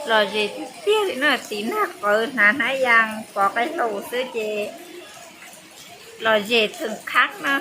Lom zem tiag tiag li no, tiv nag qawv hnav hnab yas pov qaib hlau xwb ces lom zem theem khab no.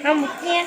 Koj mus thiab.